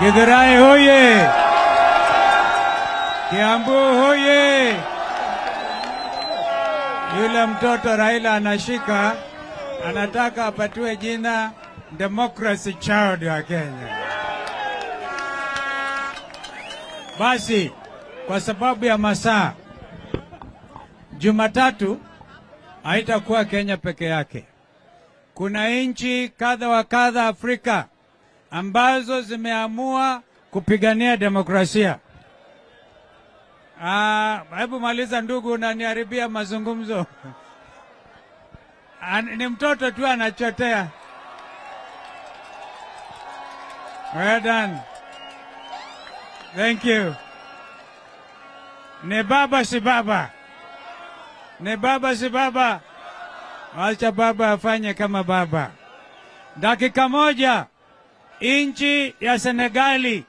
Githurai hoye! Kiambu hoye! Yule mtoto Raila anashika, anataka apatiwe jina Democracy Child wa Kenya. Basi kwa sababu ya masaa, Jumatatu haitakuwa Kenya peke yake. Kuna nchi kadha wa kadha Afrika ambazo zimeamua kupigania demokrasia. Ah, hebu maliza ndugu, unaniharibia mazungumzo. Ni mtoto tu anachotea. Well done. Thank you. Ni baba si baba? Ni baba si baba? Wacha baba afanye kama baba. Dakika moja. Nchi ya Senegali